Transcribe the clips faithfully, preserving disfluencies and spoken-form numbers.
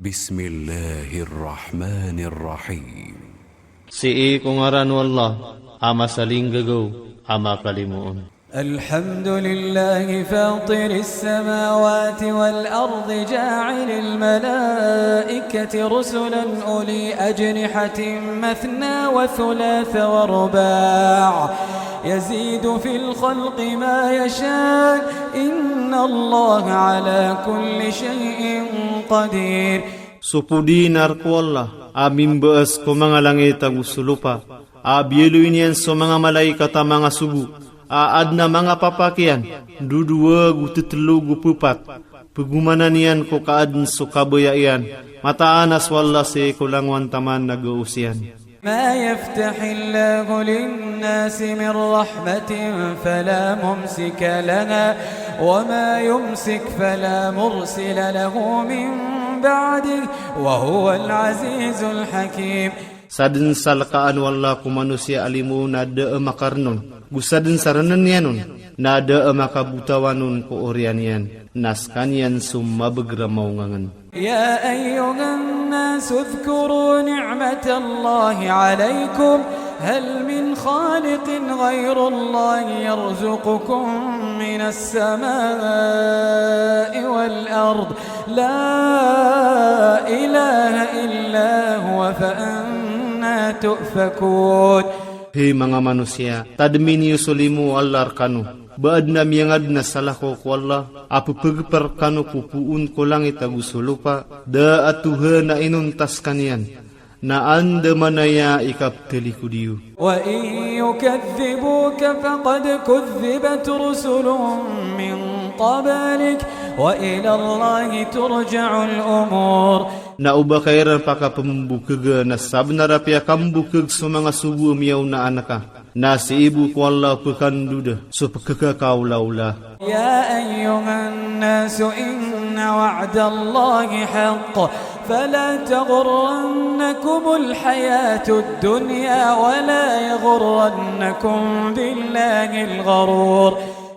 بسم الله الرحمن الرحيم. Sii ko ngaran o Allah, a masaling gagao, a makalimoon. الحمد لله فاطر السماوات والأرض جاعل الملائكة رسلا أولي أجنحة مثنى وثلاث ورباع يزيد في الخلق ما يشاء إن الله على كل شيء قدير. So podi narko Allah, a mimbees ko manga langit ago so lopa, a biyaloi niyan so manga malaikat a manga sugu, a adn a manga papak iyan, duduwa go tetelo go pepat, pegumanan iyan ko kaadn so kabaya iyan, mataan a so Allah sii ko langowan taman na gaos iyan. ما يفتح الله للناس من رحمة فلا ممسك لها وما يمسك فلا مرسل له من بعده وهو العزيز الحكيم. Sadn sa lkaan o Allah ko manusiya a limo na da a makarnon, go sadn sa rnn iyan on na da a makabotawanon ko oriyan iyan, na skaniyan so mabegramaw ngangn. يا أيها الناس اذكروا نعمة الله عليكم هل من خالق غير الله يرزقكم من السماء والأرض لا إله إلا هو فأنى تؤفكون. He manga manusiya, tadmi niyo so limo o Allah rkano, ba adn a miyangadn a salako ko Allah, a pepegper kano ko poon ko langit ago so lopa, da a tuhan a inonta skaniyan, na an da manaya i kapteli ko diyo. وإن يكذبوك فقد كذبت رسل من قبلك وإلى الله ترجع الأمور. Na o ba kairan pakapembukeg, na sabnar a piya kambukeg so manga sugu miyawnaan ka, na sii bo ko Allah pekanduda so pekeka kaolaola. يا أيها الناس إن وعد الله حق فلا تغرنكم الحياة الدنيا ولا يغرنكم بالله الغرور.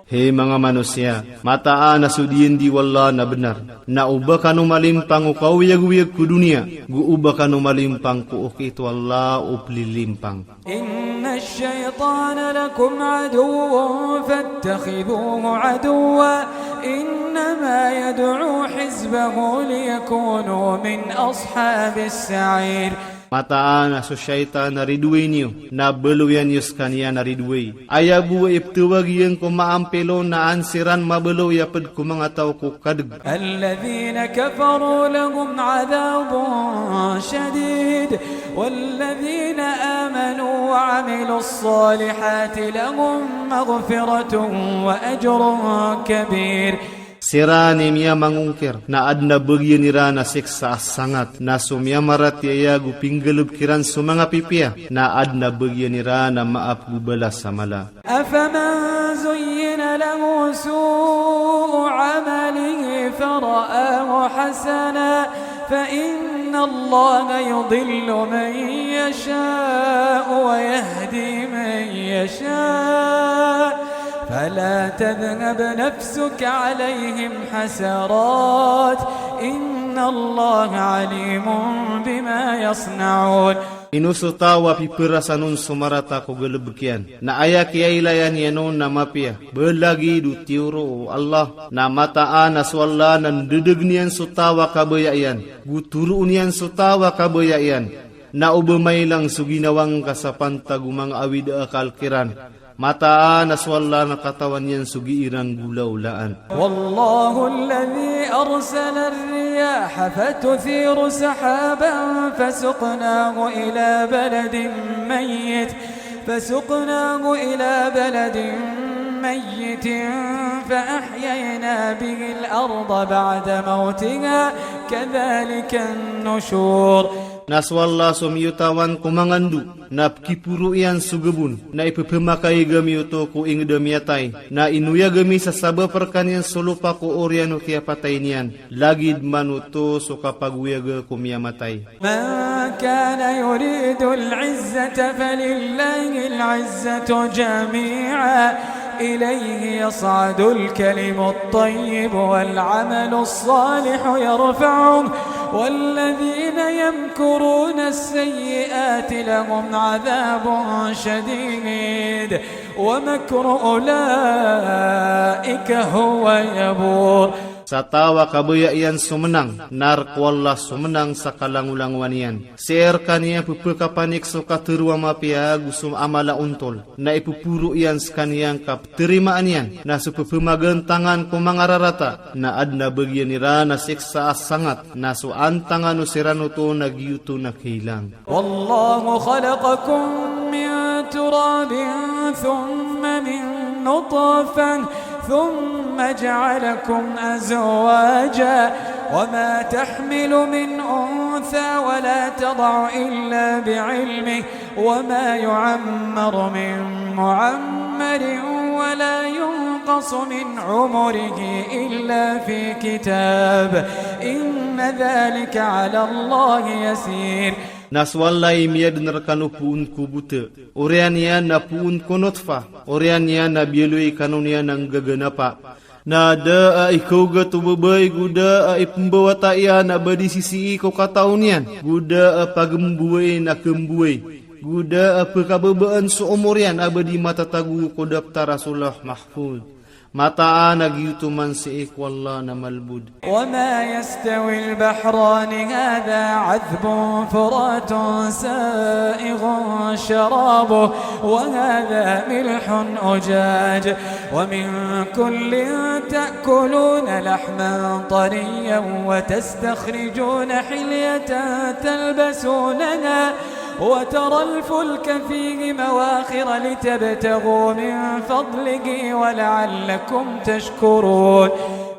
He manga manusiya, mataan a so diyendi o Allah na bnar, na o ba kano malimpang o kaoyag-oyag ko duniya, go o ba kano malimpang ko okit o Allah o plilimpang. إن الشيطان لكم عدو فاتخذوه عدوا إنما يدعو حزبه ليكونوا من أصحاب السعير. Mataan a so shaytan a riduway niyo, na baloya niyo skaniyan a riduway. Aya buwa i ptawag iyan ko maampelo na an siran mabalo ya pd ko manga taw ko kadg. الذين كفروا لهم عذاب شديد والذين آمنوا وعملوا الصالحات لهم مغفرة وأجر كبير. Siran i miyamangungkir, na adn a bagian iran a siksa a sangat, na so miyamaratiyaya go pinggalbkiran so manga pipiya, na adn a bagian iran a maap go balas a mala. أفمن زين له سوء عمله فرآه حسنا فإن الله يضل من يشاء ويهدي من يشاء فلا تذهب نفسك عليهم حسرات إن الله عليم بما يصنعون. Ino so taw a piperasanon so marata ko galbk iyan, na aya kiyailayan iyan on na mapiya, ba lagid o tiwro o Allah, na mataan a so Allah na ndedeg niyan so taw a kabaya iyan, go turo niyan so taw a kabaya iyan, na o ba mailang so ginawa ngka sa pantag o manga awida a kalkiran. Mataan a so Allah na katawan iyan so giiran golaolaan. والله الذي أرسل الرياح فتثير سحابا فسقناه إلى بلد ميت، فسقناه إلى بلد ميت فأحيينا به الأرض بعد موتها كذلك النشور. Na so Allah so miyotawan ko manga ndu, na pkipuro iyan so gabon, na ipepemakay gami oto ko inged a miyatay, na inuya gami sa saba perkan iyan so lopa ko oriyan o kiyapatay niyan, lagid man oto so kapagoyag ko miyamatay. من كان يريد العزة فلله العزة جميعا إليه يصعد الكلم الطيب والعمل الصالح يرفعه والذين يمكرون السيئات لهم عذاب شديد ومكر أولئك هو يبور. Satawa kabaya iyan sumenang, nar ko Allah sumenang sakalangolangoan iyan. Sera kaniyan pepekapanik so kateruwa mapiya gu so amala ontol. Na ipupuro iyan sekaniyan kapterimaan iyan, na so pepemagentangan ko mangararata, na aden a bagian iran na seksa a sangat, na so antangan o seran oto na giyuto na keilang. والله خلقكم من تراب ثم من نطفة ثم جعلكم أزواجا وما تحمل من أنثى ولا تضع إلا بعلمه وما يعمر من معمر ولا ينقص من عمره إلا في كتاب إن ذلك على الله يسير. Na so Allah i miyaden rekano puun ko buta, oriyan iyan na puun ko nutfa, oriyan iyan na biyaloy kano niyan na nggaga napa. Na da a ikawgat o babay, gu da a ipembawata iyan na badi sisii ko kataw niyan, gu da a pagembuway na kembuway, gu da a pekababaan so omor iyan a badi matatago ko daptar a so Lauh Mahfuz. Mataan a giyuto man sii ko Allah na malbud. وما يستوي البحران هذا عذب فرات سائغ شرابه وهذا ملح أجاج ومن كل تأكلون لحما طريا وتستخرجون حلية تلبسونها وترى الفلك فيه مواخر لتبتغوا من فضله ولعلكم تشكرون.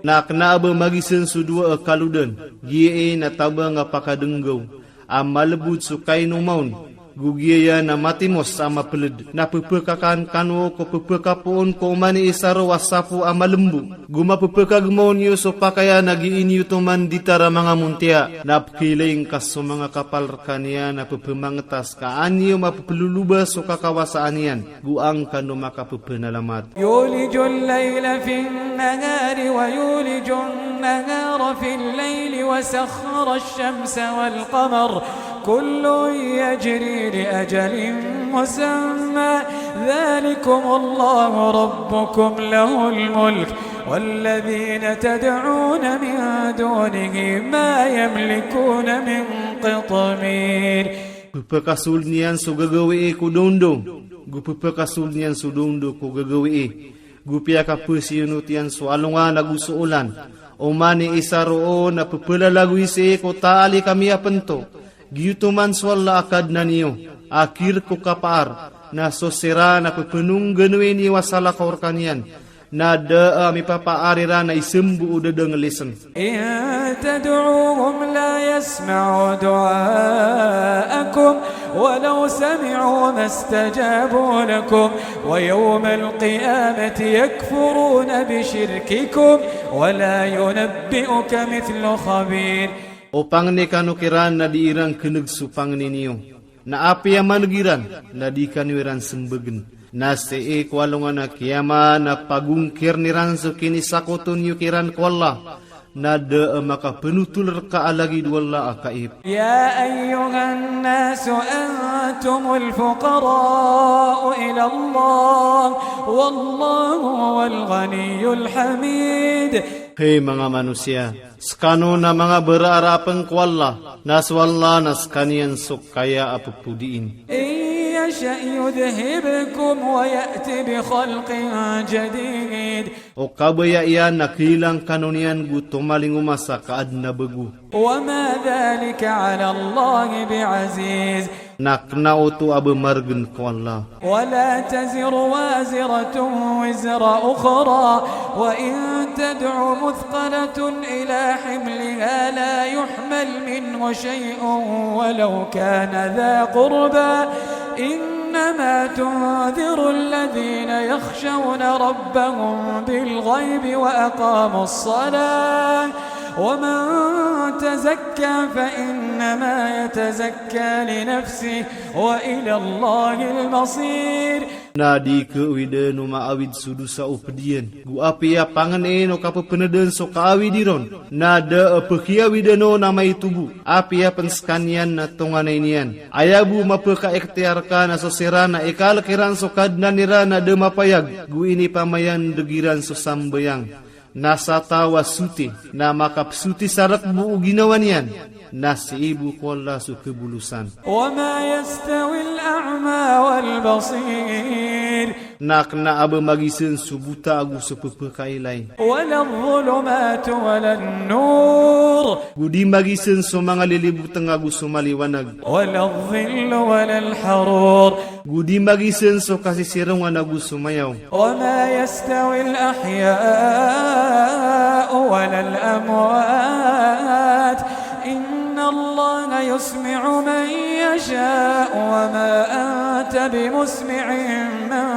Na kena a ba magisen so duwa a kaloden, giyai na tabang a pakadenggaw, a malbud so kain o mawn, gu giyai na matimos a mapeled, na pepekakan kano ko pepekapoon ko oman i saro a sapo a malembo. Gu mapepekagemoon yo so pakaian a giin yo toman ditar a manga muntiya, na pekeilaing ka so manga kapal rekaniyan a pepemangetas ka an yo mapepeluluba so kakawasaan iyan, gu angka no makapepenalamat. يولج الليل في النهار ويولج النهار في الليل وسخر الشمس والقمر كل يجري لأجل مسمى ذلكم الله ربكم له الملك والذين تدعون من دونه ما يملكون من قطمير. Pepekasolen iyan so gagawi'i ko dondong, gu pepekasolen iyan so dondong ko gagawi'i. Gu piyakapesiyon o tiyan so alongan ago so olan. Oman i saro o na pepelalagoy sii ko taali kami a pento. Giyuto man so Allah a Kadnan iyo, a kir ko kapaar, na so sera na pepenunggen wini wa sala ka orkan iyan. Na da a mipapaar iran na isembu o dedeng lesen. إن تدعوهم لا يسمعوا دعاءكم ولو سمعوا ما استجابوا لكم ويوم القيامة يكفرون بشرككم ولا ينبئك مثل خبير. O pangni kano kiran na di iran keneg so pangni niyo. Na apiya maneg iran, na di kano iran sembegen. Na sii ko alongan a kiyamat na pagungkir niran so kinisakoton yo kiran ko Allah. Na da a makapenutul reka a lagid o Allah a kaib. يا أيها الناس أنتم الفقراء إلى الله والله هو الغني الحميد. Hei manga manusiya, sekano na manga berarapeng ko Allah, na so Allah na sekaniyan so kaya a pepodiin. إن يشأ يذهبكم ويأت بخلق جديد. O kabaya iyan na keilang kano niyan gu tomaling o masa ka aden a begu. وما ذلك على الله بعزيز. Na kena oto a ba maregen ko Allah. ولا تزر وازرة وزر أخرى وإن تدع مثقلة إلى حملها لا يحمل منه شيء ولو كان ذا قربى إنما تنذر الذين يخشون ربهم بالغيب وأقاموا الصلاة ومن تزكى فإنما يتزكى لنفسه وإلى الله المصير. Na di kewiden o maawid so dusa o pedien, gu apiya panganen o kapepeneden so kaawid iron, na da e pekiawiden o na mai tubu, apiya pen sekaniyan na tonganai niyan. Aya bu mapekaektiar ka na so sera na ikal kiran so kadnan iran na da mapayag, gu ini pamayan degiran so sambayang. Na satawa suti, na makapsuti sarek bu o ginawa niyan, na siibu ko Allah so kebulusan. وما يستوي الأعمى والبصير. Na kena abe magisen so buta agu so pepekailai. ولا الظلمات ولا النور. Gu di magisen so manga lilibuteng agu so maliwanag. ولا الظل ولا الحرور. Gu di magisen so kasisirongan agu so mayaw. وما يستوي الأحياء ولا الأموات. إن الله يسمع من يشاء وما أنت بمسمع من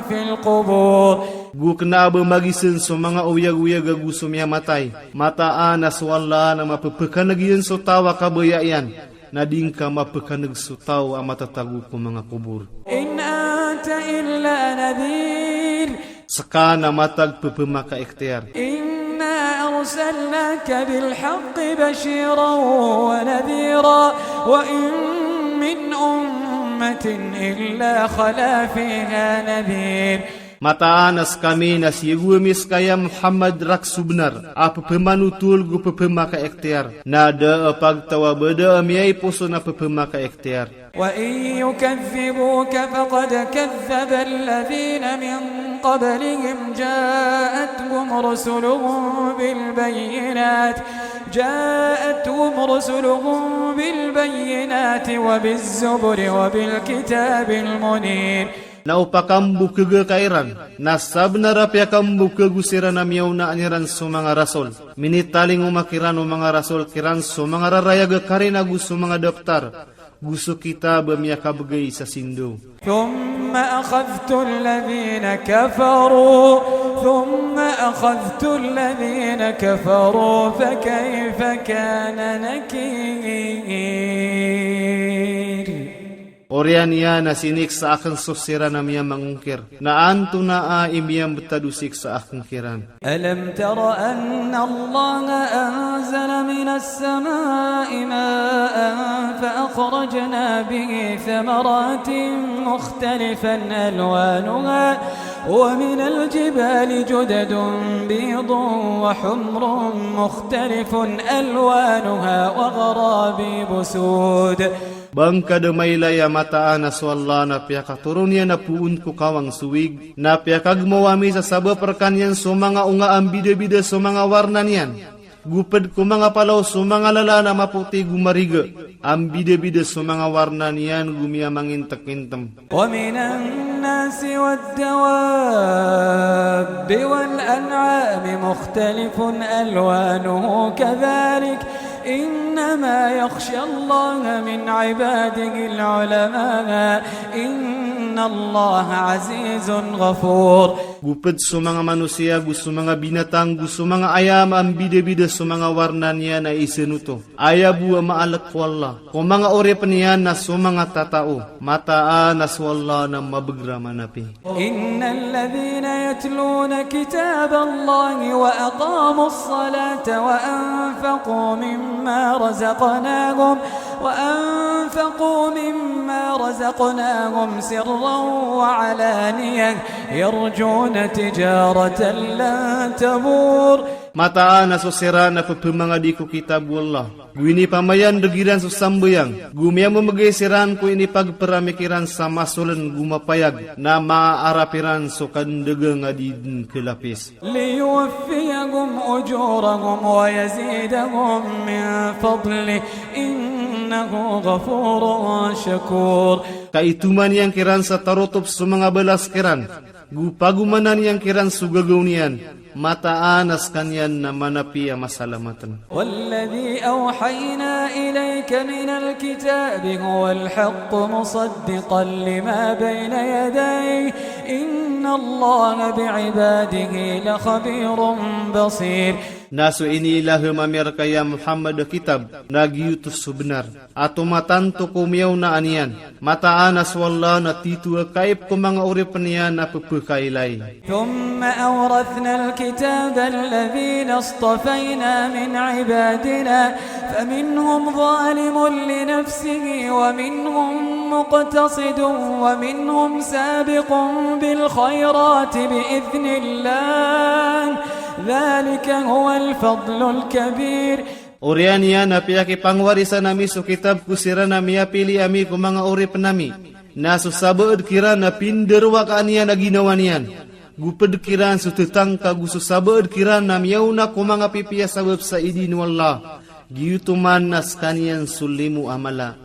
في القبور. Gu kena abe magisen so manga uyag-uyag agu so miyamatay. Mataan a so Allah na mapepekanegiyan so taw a kabaya iyan. Na di ngka mapekaneg so taw a matatago ko manga kobor. إن أنت إلا نذير. Seka na matag pepemakaektiar. إنا أرسلناك بالحق بشيرا ونذيرا وإن من أمة إلا خلا فيها نذير. Mataan a sekami na siyagu ami seka ya Muhammad rak subnar a pepemanutul gu pepemakaektiar. Na da e pagtaw a beda ami ai poso na pepemakaektiar. وإن يكذبوك فقد كذب الذين من قبلهم جاءتهم رسلهم بالبينات جاءتهم رسلهم بالبينات وبالزبر وبالكتاب المنير. Na o pakambukege kairan, na sabnar a piyakambukege siran a miyawnaan iran so manga rasol. Minitalingoma kiran o manga rasol kiran so manga rarayag a karin agu so manga daptar, gu so kitab a miyakabegay sa sindo. ثم أخذت الذين كفروا ثم أخذت الذين كفروا فكيف كان نكير. Oriyan iyan a siniksa aken so siran a miyamangungkir. Na antonaa i miyambetadu siksa aken kiran. ألم تر أن الله أنزل من السماء ماء فأخرجنا به ثمرات مختلفا ألوانها ومن الجبال جدد بيض وحمر مختلف ألوانها وغرابيب سود. Bang ka da mailay a mataan a so Allah na piyakaturun iyan a puun ko kawang suwig, na piyakagmaw ami sa sabap rakan iyan so manga unga ambida-bida so manga warna niyan. Guped ko manga palaw so manga lalan a maputi gu mariga, ambida-bida so manga warna niyan gu miyamangintek-intem. ومن الناس والدواب والأنعام مختلف ألوانه كذلك إنما يخشى الله من عباده العلماء إن الله عزيز غفور. Guped so manga manusiya, gu so manga binatang, gu so manga ayam, ambida-bida so manga warna niyan a isenuto. Aya bu a maalek ko Allah. Ko manga orepen iyan na so manga tatao. Mataan a so Allah na mabegra manapi. إن الذين يتلون كتاب الله وأقاموا الصلاة وأنفقوا مما رزقناهم وأنفقوا مما رزقناهم سرا وعلانية يرجون تجارة لن تبور. Mataan a so siran a pepemangadi ko kitab o Allah. Gu ini pamayan degiran so sambeyang. Gu miyamemegay siran ko ini pagperami kiran sa masolen gu mapayag. Na maarap iran so kandegang a diden kelapis. ليوفيهم أجورهم ويزيدهم من فضله إنه غفور شكور. Kaituman iyan kiran sa tarotop so manga balas kiran. Gu pagumanan iyan kiran so gagaw niyan. Mataan a sekaniyan na manapi a masalamatan. والذي أوحينا إليك من الكتاب هو الحق مصدقا لما بين يديه إن إن الله بعباده لخبير بصير. Na so ini lahe mami raka ya Muhammad kitab, na giyu tu subnar. Ato matan to ko miyaw na aniyan. Mataan a so Allah na titu kaib ko manga orip niyan na pepe kailai. ثم أورثنا الكتاب الذين اصطفينا من عبادنا فمنهم ظالم لنفسه ومنهم مقتصد ومنهم سابق بالخيرات بإذن الله ذلك هو الفضل الكبير. Oriyan iyan a piyaki pangwarisan ami so kitab ku siran a miyapili ami ko manga orip nami. Na so sabaad kiran a pinderwa ka aniyan a ginawa niyan. Gu ped kiran so tetangka gu so sabaad kiran a miyaw na ko manga pipiya sabab sa idin o Allah. Giyu to man na sekaniyan so limo a mala.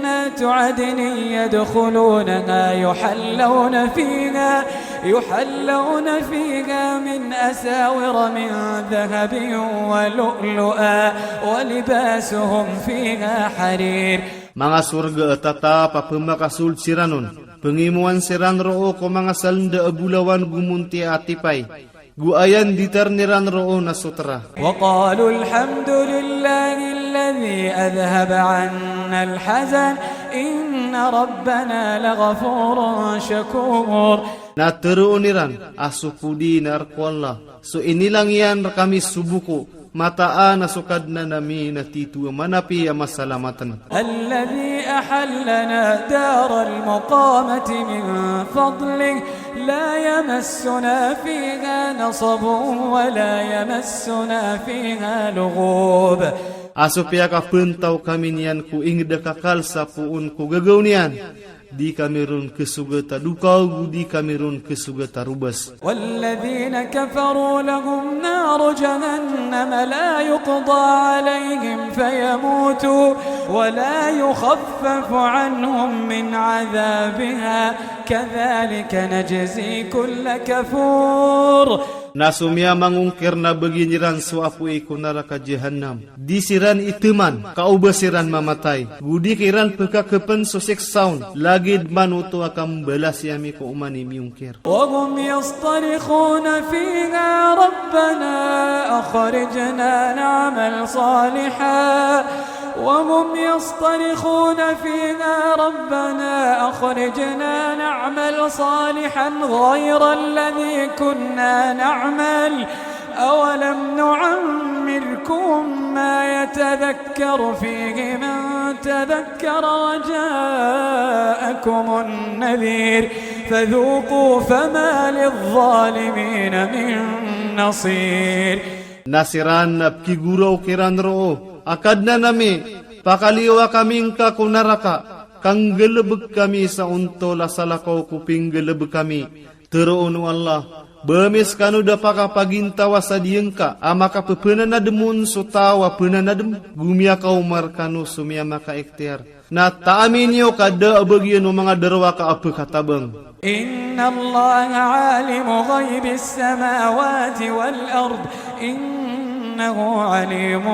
جنات عدن يدخلونها يحلون فيها، يحلون فيها من أساور من ذهب ولؤلؤا ولباسهم فيها حرير. Manga sorga a tatap a pemakasold siran on. Pengimoan siran roo ko manga salenda a bulawan gu muntia a tipay. Gu ayan ditar niran roo na so tera. وقالوا الحمد لله الذي أذهب عنا الحزن إن ربنا لغفور شكور. Na teroo niran a so pudi na rko Allah. So inilang iyan rkami so buku. Mataan a so Kadnan ami na titu manapi a masalamaten. الذي أحلنا دار المقامة من فضله لا يمسنا فيها نصب ولا يمسنا فيها لغوب. A so piyaka pentaw kami niyan ko inged a kakal sa poon ko gagaw niyan. Di kami ron ke sogat a dukaw, gu di kami ron ke sogat a rubas. والذين كفروا لهم نار جهنم لا يقضى عليهم فيموتوا ولا يخفف عنهم من عذابها كذلك نجزي كل كفور. Na so miyamangungkir na bagi niran so apoy ko naraka jahannam. Di siran iteman, kaoba siran mamatay. Gu di kiran pekakepen so siksaon, lagid man oto a kambalas ami ko oman i miyungkir. وهم يصطرخون فيها ربنا أخرجنا نعمل صالحا، وهم يصطرخون فيها ربنا أخرجنا نعمل صالحا غير الذي كنا نعمل أولم نعمركم ما يتذكر فيه من تذكر وجاءكم النذير فذوقوا فما للظالمين من نصير. Na siran a pekiguraw kiran roo, a Kadnan ami, pakaliyowa kami ngka ko naraka, kanggalebek kami sa onto la salakaw ko pinggalebek kami. Teroon o Allah, bami sekano da pakapagintawa sa di ngka a makapepenanadem on so taw a penanadem, gu miyakaoma rekano so miyamakaektiyar. Na taami niyo ka da a bagian o manga derwaka a pekatabang. إن الله عالم غيب السماوات والأرض إنه عليم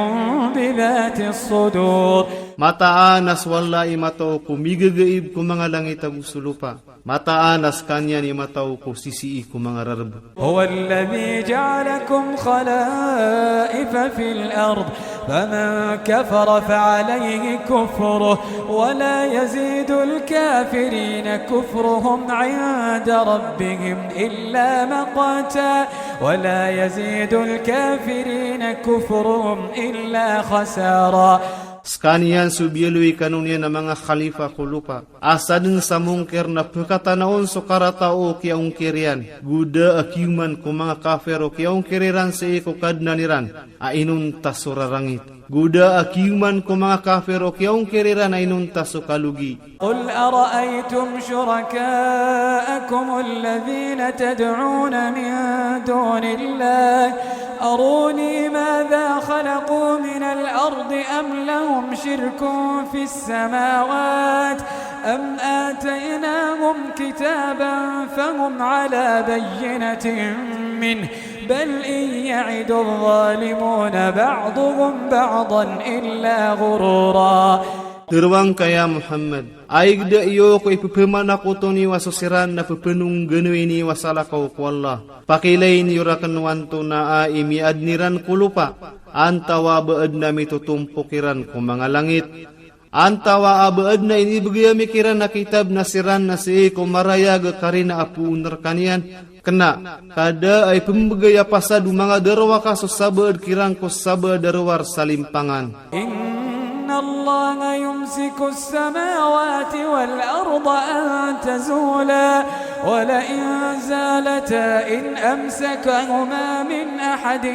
بذات الصدور. Mataan a so Allah i mataw ko migegaib ko manga langit ago so lopa. Mataan a sekaniyan i mataw ko sisii ko manga rareb. هو الذي جعلكم خلائف في الأرض فمن كفر فعليه كفره ولا يزيد الكافرين كفرهم عند ربهم إلا مقتا ولا يزيد الكافرين كفرهم إلا خسارا. Sekaniyan so biyaloy kano niyan a manga khalifa ko lopa. A saden sa mungkir na pekatanaon so karata o kiyaungkir iyan. Gu da a kiyuman ko manga kafir o kiyaungkir iran sii ko Kadnan iran. A inunta so rarangit. Gu da a kiyuman ko manga kafir o kiyaungkir iran a inunta so kalugi. قل أرأيتم شركاءكم الذين تدعون من دون الله أروني ماذا خلقوا من الأرض أم لهم شرك في السماوات أم آتيناهم كتابا فهم على بينة منه بل إن يعد الظالمون بعضهم بعضا إلا غرورا. Teruwang ka ya Muhammad, aig de iyo ko ipepemana ko toni wa so siran na pepenung geno ini wa salakaw ko Allah. Pakilai niyo raken wanto na a i miyaad niran ko lupa, antawa beed na mitotompok iran ko manga langit. Antawa a beed na inibegay ami kiran a kitab na siran na sii ko maraya ga karina a puun nerka niyan, kena ka da a ipembegay a pasad o manga darowaka so sabeed kiran ko sabeed a rowar salimpangan. إن الله يمسك السماوات والأرض أن تزولا ولئن زالتا إن أمسكهما من أحد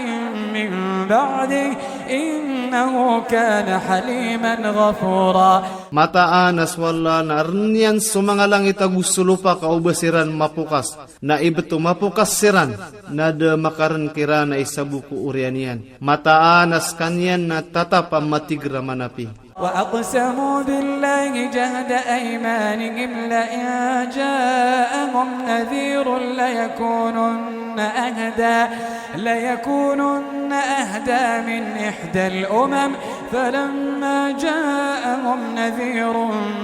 من بعده إنه كان حليما غفورا. Mataan a so Allah na arniyan so manga langit ago so lupa ka o ba siran mapokas. Na ibeto mapokas siran, na da makaren kiran a isabo ko oriyan iyan. Mataan a sekaniyan na tatap a matigra manapi. وأقسموا بالله جهد أيمانهم لئن جاءهم نذير ليكونن أهدى، ليكونن أهدى من إحدى الأمم، فلما جاءهم نذير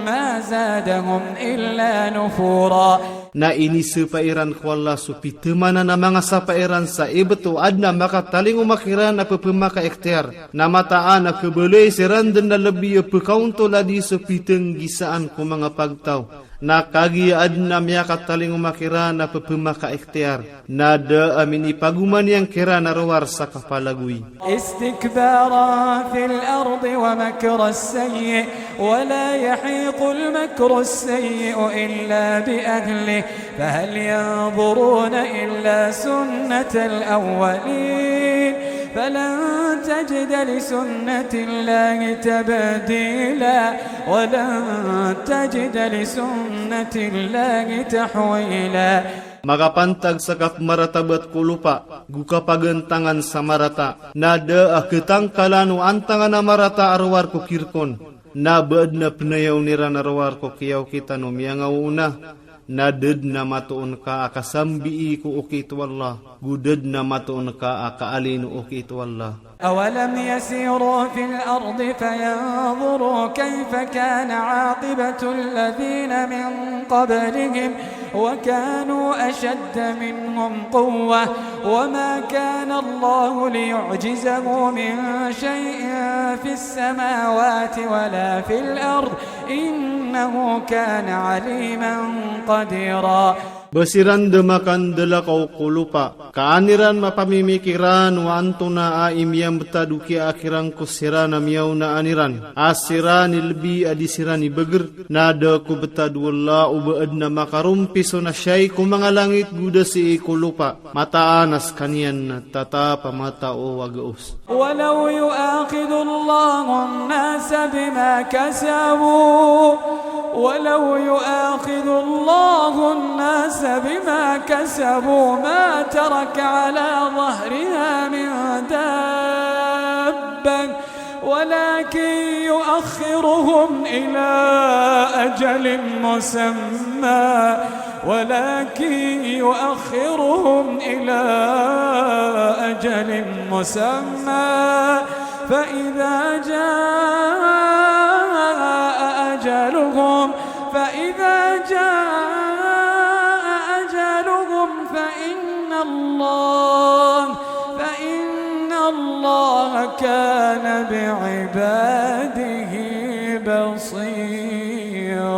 ما زادهم إلا نفورا. Na inisepa iran ko Allah so pitemanan a manga sapa iran sa ibeto aden a makatalingoma kiran a pepemaka iktiyar. Na mataan a kebaloy siran den a lebi a pekaonto ladi so pitenggisaan ko manga pagtaw. Na kagiya aden a miyakatalingoma kiran a pepemaka iktiyar. Na da a minipagoman iyan kiran a rowar sa kapalagoy. استكبارا في الأرض ومكر السيئ ولا يحيق المكر السيئ إلا بأهله فهل ينظرون إلا سنة الأولين فلن تجد لسنة الله تبديلا ولن تجد لسنة الله تحويلا. Makapantag sa kapemaratabet ko lupa, go kapagantangan sa marata, na da a ketangkalan o antangan a marata a rowar ko kirkon, na beed na penayaw niran a rowar ko kiyaw kitan o miyangaw ona, na da den a matoon ka a kasambii ko okit o Allah, go da den a matoon ka a kaalin o okit o Allah. أولم يسيروا في الأرض فينظروا كيف كان عاقبة الذين من قبلهم وكانوا أشد منهم قوة وما كان الله ليعجزه من شيء في السماوات ولا في الأرض إنه كان عليما قديرا. Ba siran da makandelakaw ko lupa, ka aniran mapamimikiran o antonaa i miyambetad o kiyakiran ko siran a miyawnaan iran, a siran i lebi a di siran i beger, na da ko betad o Allah o ba aden a makarompis o na shay ko manga langit go da sii ko lupa. Mataan a sekaniyan na tatap a mata o wa gaos. ولو يؤاخذ الله الناس بما كسبوا، ولو يؤاخذ الله الناس بما كسبوا ما ترك على ظهرها من دابة، ولكن يؤخرهم إلى أجل مسمى، ولكن يؤخرهم إلى أجل مسمى، فإذا جاء أجلهم، فإذا جاء أجلهم فإن الله، فإن الله كان بعباده بصيرا.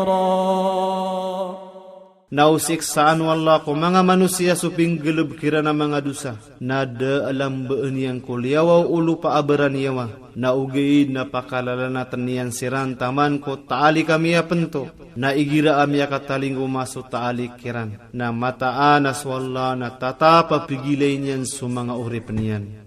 Na o siksaan o Allah ko manga manusiya so pinggeleb kiran a manga dosa, na da a lambeen iyan ko liyawaw o lupa a baraniyawa, na ogaid na pakalalanatan iyan siran taman ko taalik a miyapento, na igira a miyakatalingoma so taalik kiran. Na mataan a so Allah na tatap a pegilay niyan so manga oripn iyan.